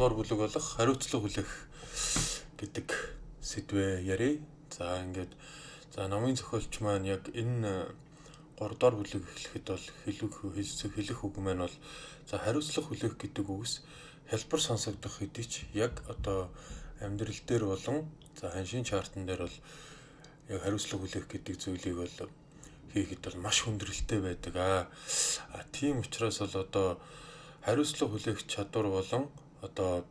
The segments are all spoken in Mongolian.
дугаар бүлэг болох хариуцлага хүлээх гэдэг сэдвээ ярья. За ингээд за номын зохиолч маань яг энэ 3 дугаар бүлэг эхлэхэд бол хэлэх үг маань бол за хариуцлага хүлээх гэдэг үгс хялбар сонсогдох хэдий ч яг одоо амьдрал дээр болон за ханшийн чартан дээр бол яг хариуцлага хүлээх гэдэг зүйлийг бол хийхэд бол маш хүндрэлтэй байдаг. А тийм учраас бол одоо хариуцлага хүлээх чадвар болон одоо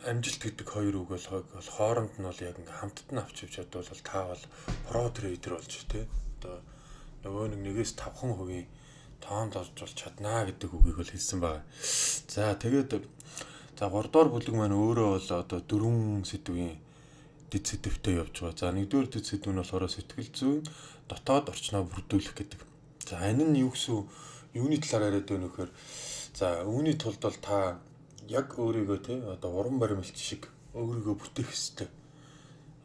амжилт гэдэг хоёр үг бол хооронд нь бол яг ингээ хамтд нь авч явж чадвал та бол про трейдер болж тий. Одоо нөгөө нэг нэгээс 5% тоонд орж бол чаднаа гэдэг үгийг бол хэлсэн байгаа. За тэгээд за 3 дугаар бүлэг маань өөрөө бол одоо дөрвөн сэдвийн дэд сэдвтэй явж байгаа. За нэгдүгээр дэд сэдв нь болохоор сэтгэл зүйн дотоод орчноо бүрдүүлэх гэдэг. За энэ нь юу гэсэн юуны талаар яриад байна вэ гэхээр за үүний тулд бол та яг өөрийгөө тий одоо уран баримлч шиг өөрийгөө бүтээх ёстой.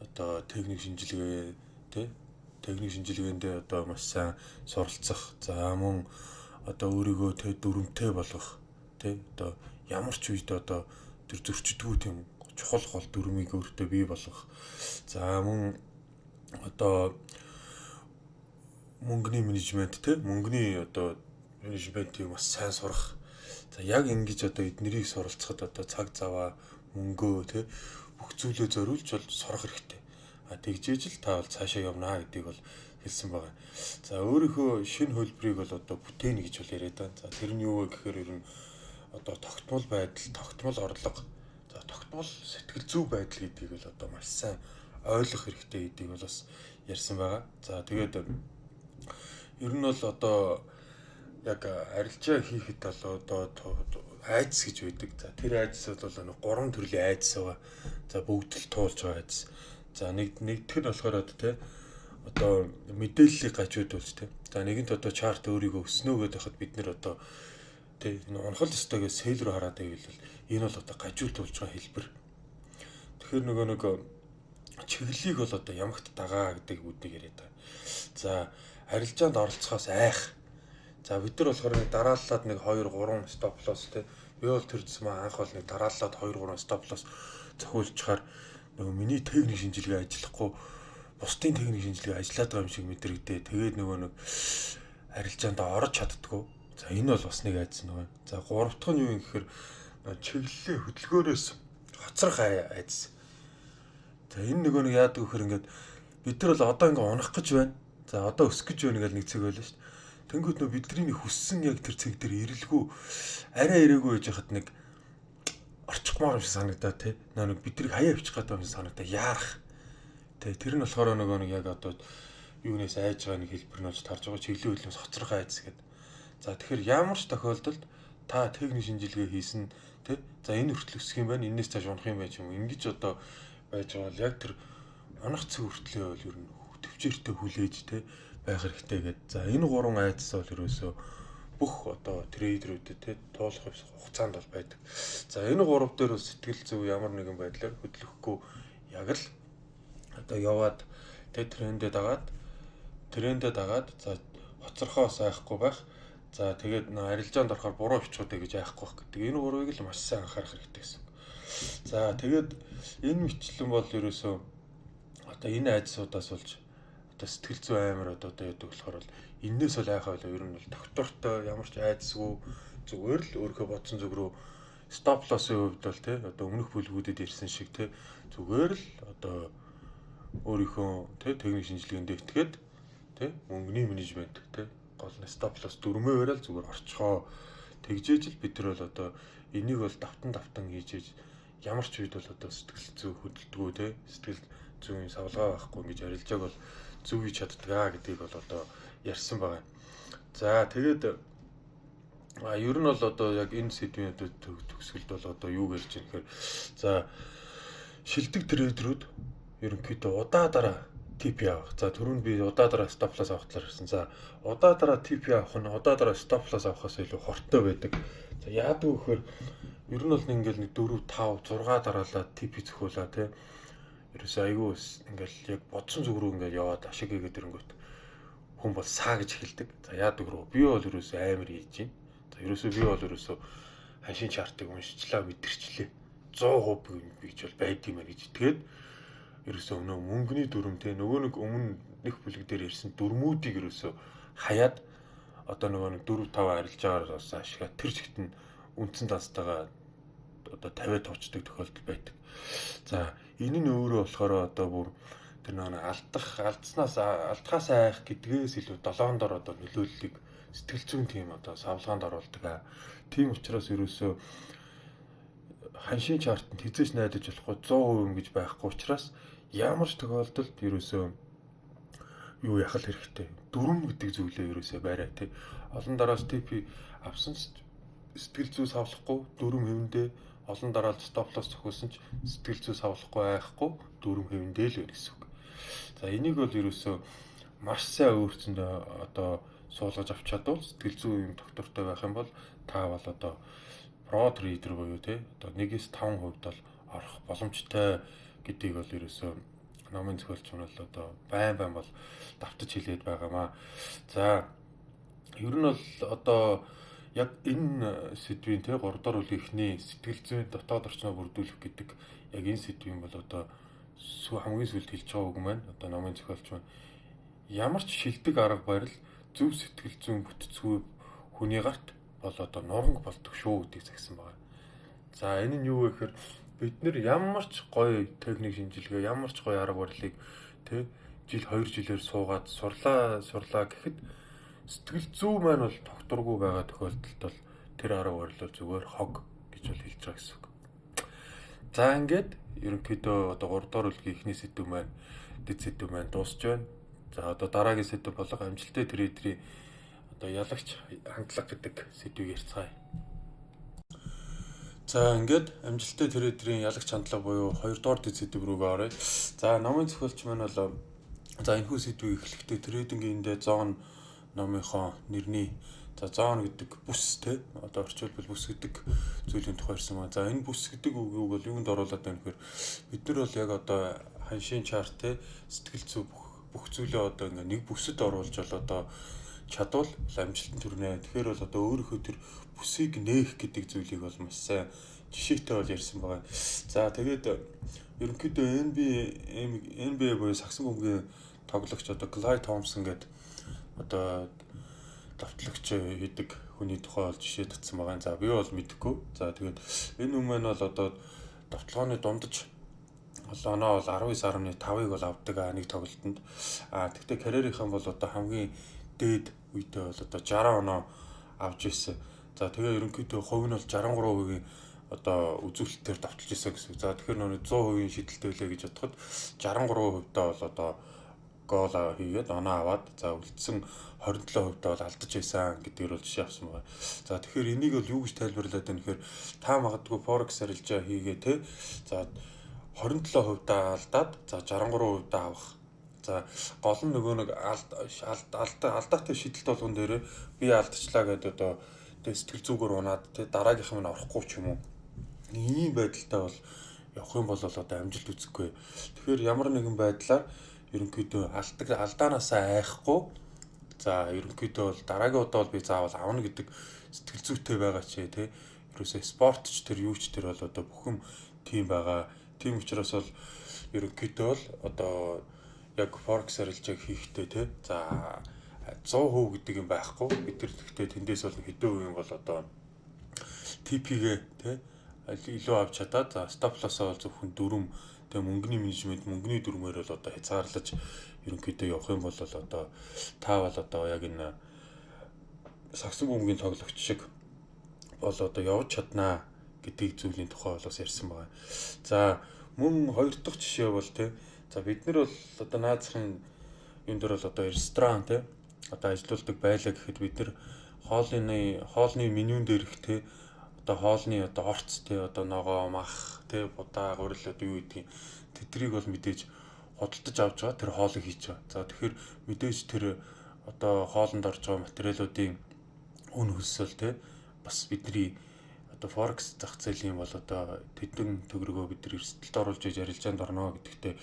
Одоо техник шинжилгээ тий техник шинжилгээндээ одоо маш сайн суралцах. За мөн одоо өөрийгөө тий дүрмтэй болгох тий одоо ямар ч үед одоо тэр зөрчдгүү тийм чухал гол дүрмийг өөртөө бий болгох. За мөн одоо мөнгөний менежмент тий мөнгөний одоо менежментийг бас сайн сурах. За яг ингэж одоо эднэрийг суралцахад одоо цаг заваа мөнгөө тий бүх зүйлээ зориулж бол сурах хэрэгтэй. А тэгжээж л та бол цаашаа явнаа гэдгийг бол хэлсэн байгаа. За өөрийнхөө шинэ хөлбөрийг бол одоо бүтээнэ гэж бол яриад байна. За тэр нь юу вэ гэхээр ер нь одоо тогтмол байдал, тогтмол орлого, за тогтмол сэтгэл зүй байдал гэдгийг бол одоо маш сайн ойлгох хэрэгтэй гэдгийг бол бас ярьсан байгаа. За тэгээд ер нь бол одоо яг арилжаа хийхэд бол одоо айдас гэж байдаг. За тэр айдас бол нэг гурван төрлийн айдас байгаа. За бүгд л туулж байгаа айдас. За нэгдүгээр нь болохоор тий одоо мэдээллийг гажуудуулж тий. За нэгэнт одоо чарт өөрийгөө өснө гэдэг хахад бид нэр одоо тий энэ унахал ёстой гэж сел рүү хараад байвал энэ бол одоо гажуудуулж байгаа хэлбэр. Тэгэхээр нөгөө нэг чиглэлийг бол одоо ямагт дагаа гэдэг үднийг яриад байгаа. За арилжаанд оролцохоос айх. За бид нар болохоор нэг дарааллаад нэг 2 3 stop loss тий. Би бол тэр тусмаа анх бол нэг дарааллаад 2 3 stop loss зохиулчихаар нөгөө миний техник шинжилгээ ажиллахгүй бусдын техник шинжилгээ ажиллаад байгаа юм шиг мэдрэгдээ. Тэгээд нөгөө нэг арилжаанд орж чаддггүй. За энэ бол бас нэг айдас нөгөө. За гурав дахь нь юу юм гэхээр чиглэлийн хөдөлгөөрөөс хоцрох айдас. За энэ нөгөө нэг яадаг вэхээр ингээд бид нар бол одоо ингээ унах гэж байна. За одоо өсөх гэж байна гэж нэг цэг байлаа шүү дээ. Тэнгүүд нөө бидний хүссэн яг тэр цэг дээр ирэлгүй арай ирээгүй байж хахад нэг орчихмоор юм шиг санагдаа тий. Нөө нэг бидрийг хаяа авчих гэдэг юм шиг санагдаа яарах. Тий тэр нь болохоор нөгөө нэг яг одоо юунаас айж байгаа нэг хэлбэр нь болж тарж байгаа чиглэлийн хөдөлгөөс хоцрох айдас гэдэг. За тэгэхээр ямар ч тохиолдолд та техник шинжилгээ хийсэн тий. За энэ хүртэл өсөх юм байна. Энээс цааш унах юм байж юм. Ингэж одоо байж байгаа бол яг тэр унах цэг хүртлээ бол ер нь төвчээртэй хүлээж тий байх хэрэгтэй гэдэг. За энэ гурван айдас бол ерөөсөө бүх одоо трейдерүүдэд тий туулах хугацаанд бол байдаг. За энэ гурав дээр бол сэтгэл зүй ямар нэгэн байдлаар хөдлөхгүй яг л одоо яваад тий трендэд дагаад за хоцорхоос айхгүй байх. За тэгээд арилжаанд орохоор буруу хичүүдэ гэж айхгүй байх гэдэг. Энэ гурвыг л маш сайн анхаарах хэрэгтэй гэсэн. За тэгээд энэ мэтлэн бол ерөөсөө одоо энэ айдсуудаас болж одоо сэтгэл зүй амар одоо яадаг болохоор бол энээс бол айхаа бол ер нь бол доктортой ямар ч айдсгүй зүгээр л өөрийнхөө бодсон зүг рүү stop loss-ын хувьд бол тий одоо өмнөх бүлгүүдэд ирсэн шиг тий зүгээр л одоо өөрийнхөө тий техник шинжилгээнд итгээд тий мөнгөний менежмент тий гол нь stop loss дөрмөө барайл зүгээр орчхоо тэгжээж л бид нар бол одоо энийг бол давтан хийжээж ямар ч үед бол одоо сэтгэл зүй хөдөлдгөө тий сэтгэл зүйн савлгаа байхгүй ингэж арилжааг бол зөв хийж чаддгаа гэдгийг бол одоо ярьсан байгаа. За тэгээд ер нь бол одоо яг энэ сэдвийн одоо төгсгөлд бол одоо юу гэж ярьж байгаа гэхээр за шилдэг трейдерүүд ерөнхийдөө удаа дараа TP авах. За түрүүнд би удаа дараа stop loss авах талаар ярьсан. За удаа дараа TP авах нь удаа дараа stop loss авахаас илүү хортой байдаг. За яадаг вэ гэхээр ер нь бол ингээл нэг 4 5 6 дараалал TP зөхиулаа тий. Ерөөсөө айгүй ингээл яг бодсон зүг рүү ингээл яваад ашиг хийгээд ирэнгүүт хүн бол саа гэж хэлдэг. За яадаг руу би бол ерөөсөө амар хийж байна. За ерөөсөө би бол ерөөсөө ханшийн chart ыг уншчлаа, мэдэрчлээ. 100% гэж бол байд юм байна гэж итгээд ерөөсөө өнөө мөнгөний дүрм те нөгөө нэг өмнө нэг бүлэг дээр ярьсан дүрмүүдийг ерөөсөө хаяад одоо нөгөө нэг 4 5 арилжаагаар бас ашиглаад тэр чигт нь үндсэн данстайгаа одоо 50 туучдаг тохиолдол байдаг. За энэ нь өөрөө болохоор одоо бүр тэр нөгөө алдснаас алдхаас айх гэдгээс илүү долоон дор одоо нөлөөллийг сэтгэл зүйн тийм одоо савлгаанд оруулдаг. Тийм учраас ерөөсөө ханшийн chart анд хизээч найдаж болохгүй 100% юм гэж байхгүй учраас ямар ч тохиолдолд ерөөсөө юу яхал хэрэгтэй. Дүрм гэдэг зүйлээ ерөөсөө бариа тий. Олон дараас TP авсан ч сэтгэл зүй савлахгүй дүрм хэвэндээ, олон дараалал stop loss зохиулсан ч сэтгэл зүй савлахгүй айхгүй дүрм хэвэндээ л байна гэсэн үг. За энийг бол ерөөсөө маш сайн өөрсөндөө одоо суулгаж авч чадвал, сэтгэл зүй юм доктортой байх юм бол та бол одоо pro trader буюу тий одоо 1-ээс 5% бол орох боломжтой гэдгийг бол ерөөсөө номын зохиолч нь бол одоо байн байн бол давтаж хэлээд байгаамаа. За ер нь бол одоо яг энэ сэдвийн те 3 дахь бүлгийн эхний сэтгэл зүйн дотоод орчноо бүрдүүлэх гэдэг яг энэ сэдвийн бол одоо хамгийн сүүлд хэлж байгаа үг маань одоо номын зохиолч маань ямар ч шилдэг арга барил зөв сэтгэл зүйн бүтцгүй хүний гарт бол одоо нуранг болдог шүү гэдгийг загсан байна. За энэ нь юу вэ гэхээр бид нэр ямар ч гоё техник шинжилгээ, ямар ч гоё арга барилыг тэ жил 2 жилээр суугаад сурлаа гэхэд сэтгэл зүй маань бол тогтворгүй байгаа тохиолдолд бол тэр арга барил бол зүгээр хог гэж бол хэлж байгаа гэсэн үг. За ингээд ерөнхийдөө одоо 3 дахь бүлгийн эхний сэдэв маань дэд сэдэв маань дуусч байна. За одоо дараагийн сэдэв болох амжилттай trader ийн одоо ялагч хандлага гэдэг сэдвийг ярьцгаая. За ингээд амжилттай trader ийн ялагч хандлага буюу 2 дугаар дэд сэдэв рүүгээ оръё. За номын зохиолч маань бол за энэхүү сэдвийг эхлэхдээ trading ийн дэ zone номынхоо нэрний за zone гэдэг бүс те одоо орчуулбал бүс гэдэг зүйлийн тухай ярьсан ба. За энэ бүс гэдэг үгийг бол юунд оруулаад байна гэхээр бид нар бол яг одоо ханшийн chart те сэтгэл зүй бүх зүйлээ одоо ингээ нэг бүсэд оруулж бол одоо чадвал амжилтанд хүрнэ. Тэгэхээр бол одоо өөрийнхөө тэр бүсийг нээх гэдэг зүйлийг бол маш сайн жишээтэй бол ярьсан байгаа. За тэгээд ерөнхийдөө NBA буюу сагсан бөмбөгийн тоглогч одоо Клай Томпсон гэдэг одоо давтлагч хийдэг хүний тухай бол жишээ татсан байгаа. За би бол мэдэхгүй. За тэгээд энэ хүмүүс нь бол одоо давталгааны дундаж оноо бол 19.5-ыг бол авдаг нэг тоглолтод. А тэгтээ карьерийнхэн бол одоо хамгийн дээд үедээ бол одоо 60 оноо авч ирсэн. За тэгээ ерөнхийдөө хувь нь бол 63% одоо үзүүлэлтээр давталж ирсэн гэсэн. За тэгэхээр нөө 100% шидэлтэй байлаа гэж бодоход 63% таа бол одоо гол хийгээд оноо аваад за үлдсэн 27% таа бол алдаж байсан гэдгээр бол жишээ авсан байгаа. За тэгэхээр энийг бол юу гэж тайлбарлаад байна гэхээр та магадгүй форекс арилжаа хийгээ те. За 27% таа алдаад за 63% таа авах. За гол нь нөгөө нэг алдаатай шидэлт болгон дээр би алдчихлаа гэдээ одоо тэг сэтгэл зүгээр унаад те дараагийнх нь орохгүй ч юм уу. Ийм байдалтай бол явах юм бол одоо амжилт үзэхгүй. Тэгэхээр ямар нэгэн байдлаар ерөнхийдөө алдаанаасаа айхгүй за ерөнхийдөө бол дараагийн удаа бол би заавал авна гэдэг сэтгэл зүйтэй байгаа ч те. Ерөөсөө спорт ч тэр юу ч тэр бол одоо бүхэн тийм байгаа. Тийм учраас бол ерөнхийдөө бол одоо яг форекс арилжааг хийхдээ те за 100% гэдэг юм байхгүй. Бид тэр гэхдээ тэндээс бол хэдэн хувийн бол одоо TP-гээ те илүү авч чадаад за stop loss-оо бол зөвхөн 4 тэгээ мөнгөний менежмент мөнгөний дүрмээр бол одоо хязгаарлаж ерөнхийдөө явах юм бол одоо та бол одоо яг энэ сагсан бөмбөгийн тоглогч шиг бол одоо явж чаднаа гэдгийг зүйлийн тухай бол бас ярьсан байгаа. За мөн хоёр дахь жишээ бол те за бид нар бол одоо наазахын юм дээр бол одоо ресторан те одоо ажилуулдаг байлаа гэхэд бид нар хоолны менюн дээрх те одоо хоолны одоо орц те одоо ногоо мах те будаа гурил одоо юу гэдгийг тэдрийг бол мэдээж худалдаж авч байгаа тэр хоолыг хийж байгаа. За тэгэхээр мэдээж тэр одоо хоолнд орж байгаа материалуудын үн хөлсөл те бас бидний одоо форекс зах зээлийн бол одоо тэдэн төгрөгөө бид нар эрсдэлд оруулж иж арилжаанд орно гэдэгтээ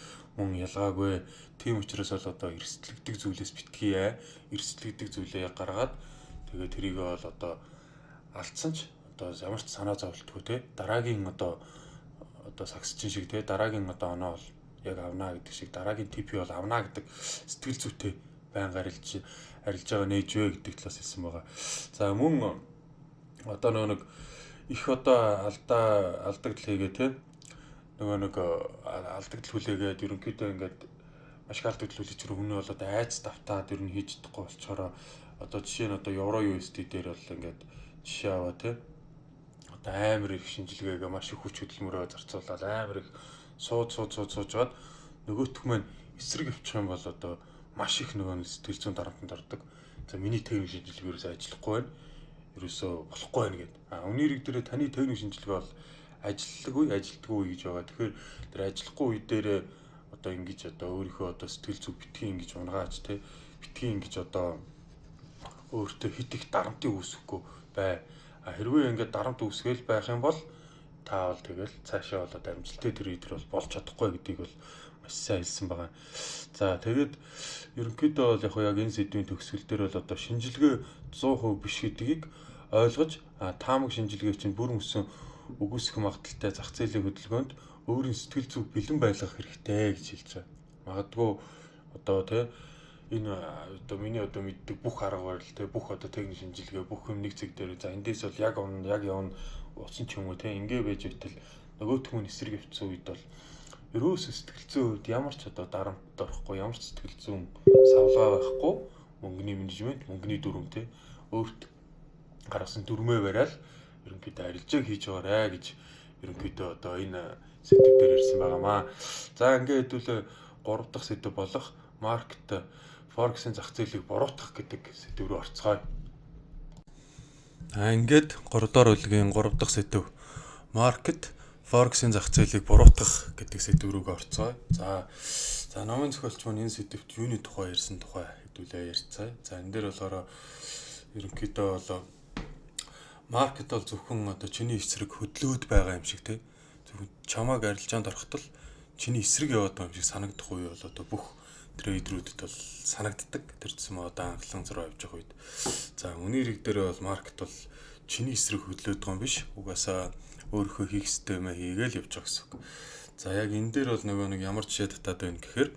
мөн ялгаагүй. Тийм учраас бол одоо эрсдлэгдэх зүйлээс битгий яа. Эрсдлэгдэх зүйлээ гаргаад тэгээ тэрийг бол одоо алдсан ч одоо ямар ч санаа зовлтгүй те дараагийн одоо сагсчин шиг те дараагийн одоо оноо бол яг авнаа гэдэг шиг дараагийн TP бол авнаа гэдэг сэтгэл зүйтэй байнга арилж байгаа нээж вэ гэдэг талаас хэлсэн байгаа. За мөн одоо нөгөө нэг их одоо алдагдал хийгээ те нөгөө нэг алдагдал хүлээгээд ерөнхийдөө ингээд маш их алдагдал хүлээж тэр хүний бол одоо айц давтаад ер нь хийж чадахгүй болчоороо одоо жишээ нь одоо евро USD дээр бол ингээд жишээ аваа те одоо амар их шинжилгээгээ маш их хүч хөдөлмөрөө зарцуулаад амар их сууж жаад нөгөөх маань эсрэг явчих юм бол одоо маш их нөгөө сэтгэл зүйн дарамтанд ордог. За миний техник шинжилгээ ерөөсөө ажиллахгүй байна. Ерөөсөө болохгүй байна гэд. А үнийн хэрэг дээр таны техник шинжилгээ бол ажилтгүй ажилтгүй гэж байгаа. Тэгэхээр тэр ажиллахгүй үе дээр одоо ингэж одоо өөрийнхөө одоо сэтгэл зүй битгий ингэж унгааж те битгий ингэж одоо өөртөө хит их дарамтыг үүсгэхгүй бай. А хэрвээ ингээд дарамт үүсгээл байх юм бол та бол тэгэл цаашаа бол одоо амжилттай трейдер бол болж чадахгүй гэдгийг бол маш сайн хэлсэн байгаа. За тэгээд ерөнхийдөө бол яг энэ сэдвийн төгсгөл дээр бол одоо шинжилгээ 100% биш гэдгийг ойлгож таамаг шинжилгээ чинь бүр мөсөн үгүйсэх магадлалтай зах зээлийн хөдөлгөөнд өөрийн сэтгэл зүйг бэлэн байлгах хэрэгтэй гэж хэлж байгаа. Магадгүй одоо тий энэ одоо миний одоо мэддэг бүх арга барил те бүх одоо техник шинжилгээ бүх юм нэг зэг дээр за эндээс бол яг унна яг явна уцсан ч юм уу те ингээ байж байтал нөгөөх нь эсрэг явцсан үед бол ерөөсөө сэтгэл зүйн үед ямар ч одоо дарамт орохгүй ямар ч сэтгэл зүйн савлгаа байхгүй мөнгөний менежмент мөнгөний дүрм те өөрт гаргасан дүрмээ бариад ерөнхийдөө арилжааг хийж байгаарэ гэж ерөнхийдөө одоо энэ сэдэв дээр ирсэн байгаамаа. За ингээ хэдүүлээ 3 дахь сэдэв болох маркет Форекс-ийн зах зээлийг буруутгах гэдэг сэдэв рүү орцгоё. А ингээд 3 дугаар бүлгийн 3 дахь сэдэв маркет Форекс-ийн зах зээлийг буруутгах гэдэг сэдэв рүү орцгоё. За номын зохиолч маань энэ сэдэвт юуны тухай ярьсан тухай хэдүүлээ ярьцгаая. За энэ дээр болохоор ерөнхийдөө бол маркет бол зөвхөн одоо чиний эсрэг хөдлөөд байгаа юм шиг те. Зөвхөн чамааг арилжаанд ороход л чиний эсрэг яваад байгаа юм шиг санагдах үе бол одоо бүх трейдерүүдэд бол санагддаг. Тэр тусам одоо анхлан зураа явж байгаа үед. За үнийн хэрэг дээр бол маркет бол чиний эсрэг хөдлөөд байгаа юм биш. Угаасаа өөрийнхөө хийх ёстой юмаа хийгээл явж байгаа гэсэн үг. За яг энэ дээр бол нөгөө нэг ямар жишээ татаад байна гэхээр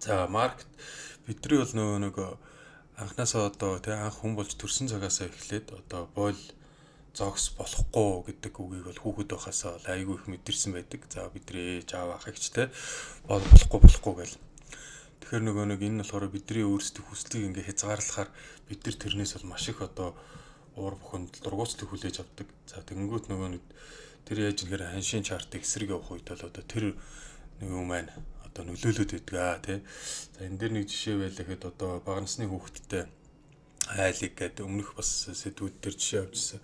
за маркет бидний бол нөгөө нэг анхнаасаа одоо тий анх хүн болж төрсэн цагаасаа эхлээд одоо бойл зогс болохгүй гэдэг үгийг бол хүүхэд байхасаа бол айгүй их мэдэрсэн байдаг. За бидний ээж аав ах эгч те бол болохгүй гэл. Тэгэхээр нөгөө нэг энэ нь болохоор бидний өөрсдийн хүслийг ингээ хязгаарлахаар бид нар тэрнээс бол маш их одоо уур бухимдал дургуутслыг хүлээж авдаг. За тэгэнгүүт нөгөө нэг тэр яаж нэхэр ханшийн чартыг эсрэг явах үед бол одоо тэр нэг юм маань одоо нөлөөлөд байдаг аа тий. За энэ дээр нэг жишээ байлаа гэхэд одоо бага насны хүүхэдтэй айлыг гэдэг өмнөх бас сэдвүүд дээр жишээ авчихсан.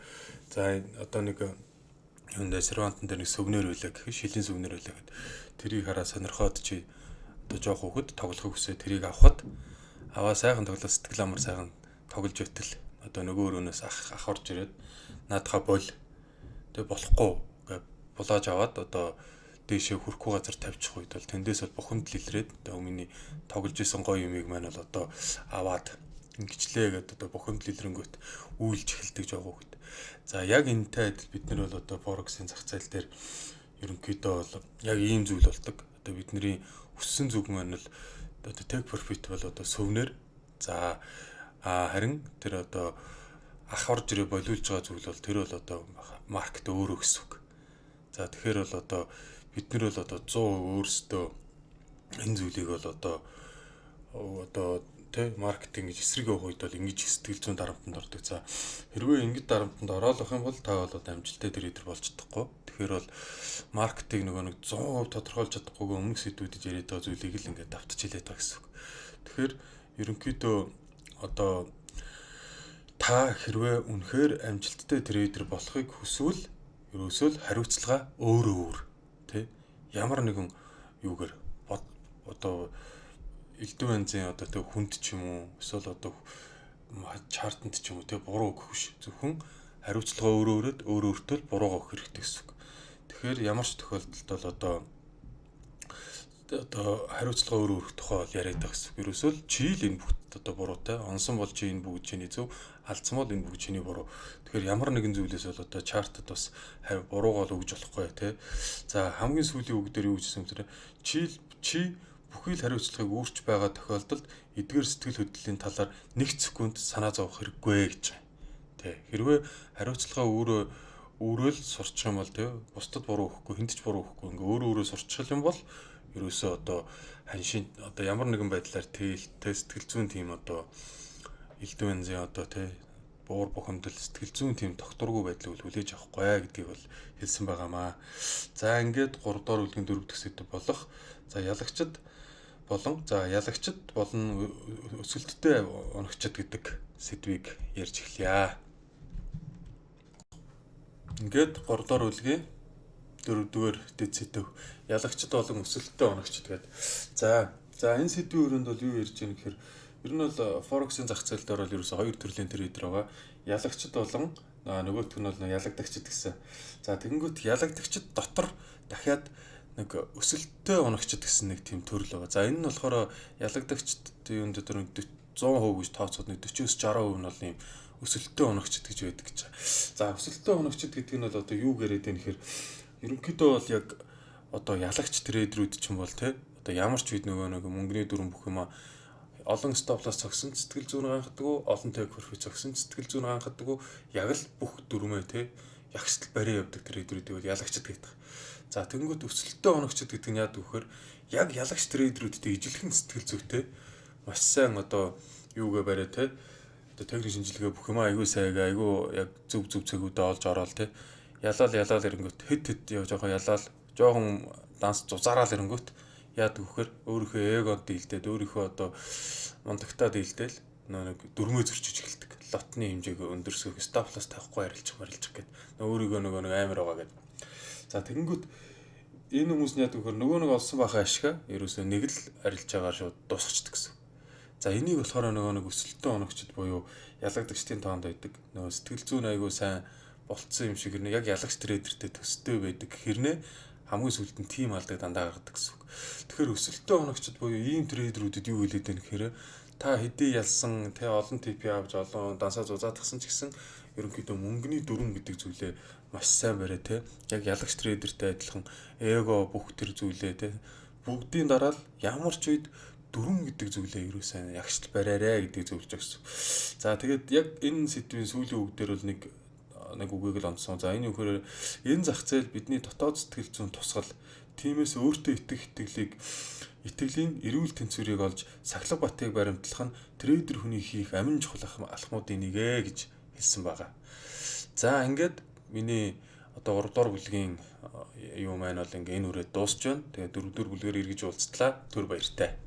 За одоо нэг юундаа сервантан дээр нэг сувнер байлаа гэхэд шилийн сувнер байлаа гэхэд тэрийг хараа сонирхоод чи одоо жоох хүүхэд тоглохыг хүсээ тэрийг авахад аваа сайхан тоглоо сэтгэл амар сайхан тоглож байтал одоо нөгөө өрөөнөөс ах орж ирээд наадхаа бол тэг болохгүй гэ булааж аваад одоо дээшээ хүрхгүй газар тавьчих үед бол тэндээс бол бухимдал илрээд одоо миний тоглож исэн гоё юмыг маань бол одоо аваад ингэчлээ гэдээ одоо бухимдал илрэнгүүт үйлж эхэлдэг жоох хүүхэд. За яг энэтэй адил бид нар бол одоо Форекс-ийн зах зээл дээр ерөнхийдөө бол яг ийм зүйл болдог. Одоо бидний хүссэн зүг маань бол одоо take profit бол одоо сувнер. За харин тэр одоо ах орж ирээ болиулж байгаа зүйл бол тэр бол одоо маркет өөрөө гэсэн үг. За тэгэхээр бол одоо бид нар бол одоо 100% өөрсдөө энэ зүйлийг бол одоо тэ маркетинг гэж эсрэг явах үед бол ингэж сэтгэл зүйн дарамтанд ордог. За хэрвээ ингэж дарамтанд ороолох юм бол та бол одоо амжилттай трейдер болж чадахгүй. Тэгэхээр бол маркетинг нөгөө нэг 100% тодорхойлж чадахгүйг өмнөх сэдвүүдэд яриад байгаа зүйлийг л ингээд давтаж хэлээд байгаа гэсэн үг. Тэгэхээр ерөнхийдөө одоо та хэрвээ үнэхээр амжилттай трейдер болохыг хүсвэл ерөөсөө л хариуцлага өөрөө өөр тий ямар нэгэн юугаар одоо элдв янзын одоо тэг хүнд ч юм уу эсвэл одоо чартанд ч юм уу тэг буруу өгөх биш. Зөвхөн хариуцлага өөрөө өрөөд өөрөө өөртөө л буруугаа өгөх хэрэгтэй гэсэн үг. Тэгэхээр ямар ч тохиолдолд бол одоо хариуцлага өөрөө өрөх тухай бол яриад байгаа гэсэн үг. Ерөөсөө л чи л энэ бүгд одоо буруутай. Онсон бол чи энэ бүгд чиний зөв, Алдсан бол энэ бүгд чиний буруу. Тэгэхээр ямар нэгэн зүйлээс бол одоо chart ад бас буруугаа л өгж болохгүй тий. За, хамгийн сүүлийн үг дээр юу гэжсэн бэ? Чи бүхий л хариуцлагыг үүрч байгаа тохиолдолд эдгээр сэтгэл хөдлөлийн талаар нэг секунд санаа зовох хэрэггүй гэж байна. Тэ. Хэрвээ хариуцлагаа өөрөө өөрөө л сурчих юм бол, тэ, бусдад буруу өгөхгүй, хүнд ч буруу өгөхгүй, ингээ өөрөө өөрөө сурчих юм бол ерөөсөө одоо ханшин одоо ямар нэгэн байдлаар тэгэл сэтгэл зүйн тийм одоо элдв янзын одоо, тэ, буур бухимдал, сэтгэл зүйн тийм тогтворгүй байдлыг хүлээж авахгүй гэдгийг бол хэлсэн байгаамаа. За, ингээд 3 дугаар бүлгийн 4 дахь сэдэв болох за ялагчид болон за ялагчид болон өсөлттэй унагчид гэдэг сэдвийг ярьж эхэлье. Ингээд 3 дугаар бүлгийн 4 дугаар дэд сэдэв ялагчид болон өсөлттэй унагчид гэдэг. За, энэ сэдвийн өрөөнд бол юу ярьж байгаа гэхээр ер нь бол Forex-ын зах зээл дээр бол ерөөсөө хоёр төрлийн trader байгаа. Ялагчид болон нөгөөх нь бол ялагдагчид гэсэн. За, тэгэнгүүт ялагдагчид дотор дахиад нэг өсөлттэй унагчид гэсэн нэг тийм төрөл байгаа. За, энэ нь болохоор ялагдагчид юун дээр нэг 100% гэж тооцоод нэг 40-оос 60% нь бол ийм өсөлттэй унагчид гэж байдаг гэж. За, өсөлттэй унагчид гэдэг нь бол одоо юу гэрэд вэ гэхээр ерөнхийдөө бол яг одоо ялагч trader үүд ч юм бол, те, одоо ямар ч үед нөгөө нэг мөнгөний дүрм бүх юма олон stop loss цогсон сэтгэл зүйн ганхадаггүй, олон take profit цогсон сэтгэл зүйн ганхадаггүй, яг л бүх дүрмээ, те, ягштал бариа явдаг trader үүдийг бол ялагчд гэдэг. За, тэгэнгүүт өсөлттэй унагчид гэдэг нь яадаг вэхээр яг ялагч trader үүдтэй ижилхэн сэтгэл зүйтэй, маш сайн одоо юугээ бариа, те, одоо техник шинжилгээ бүх юм айгүй сайгаа, айгүй яг зөв зөв цэгүүдээ олж ороод, те, ялаал ялаал ирэнгүүт хэд хэд яв жоохон ялаал жоохон данс зузаараал ирэнгүүт яадаг вэхээр өөрийнхөө эгод дийлдээд, өөрийнхөө одоо мундагтаа дийлдээл нөө нэг дүрмөө зөрчиж эхэлдэг. Lot ны хэмжээг өндөрсгөх, stop loss тавихгүй арилжих марилжих гэд. Нөө өөрийгөө нөгөө нэг амар байгаа гэд. За, тэгэнгүүт энэ хүмүүс нь яадаг вэхээр нөгөө нэг олсон бахан ашгаа ерөөсөө нэг л арилж байгаа шууд дуусгачихдаг гэсэн. За, энийг болохоор нөгөө нэг өсөлттэй унагчид буюу ялагдагчдын тоонд байдаг. Нөгөө сэтгэл зүйн айгүй сайн болцсон юм шиг хэрнээ яг ялагч trader тэй төстэй байдаг хэрнээ хамгийн сүүлд нь тийм алдаг дандаа гаргадаг гэсэн үг. Тэгэхээр өсөлттэй унагчид буюу ийм trader үүдэд юу хэлээд байна гэхээр та хэдий ялсан, тэ, олон TP авч, олон дансаа зузаатгсан ч гэсэн ерөнхийдөө мөнгөний дүрм гэдэг зүйлээ маш сайн бариа, те, яг ялагч trader тэй адилхан эго бүх тэр зүйлээ, те, бүгдийн дараа л ямар ч үед дүрм гэдэг зүйлээ ерөөсөө ягштал бариарэ гэдгийг зөвлөж өгсөн. За, тэгээд яг энэ сэдвийн сүүлийн үг дээр бол нэг нэг үгийг л онцсон. За, энэ юу гэхээр энэ зах зээл бидний дотоод сэтгэл зүйн тусгал. Тиймээс өөртөө итгэх итгэлийг, итгэлийн эрүүл тэнцвэрийг олж сахилга батыг баримтлах нь trader хүний хийх амин чухал алхмуудын нэг ээ гэж хэлсэн байгаа. За, ингээд миний одоо 3 дугаар бүлгийн юу маань бол ингээ энэ үрээд дуусч байна. Тэгээд 4 дугаар бүлгээр эргэж уулзтлаа. Түр баяртай.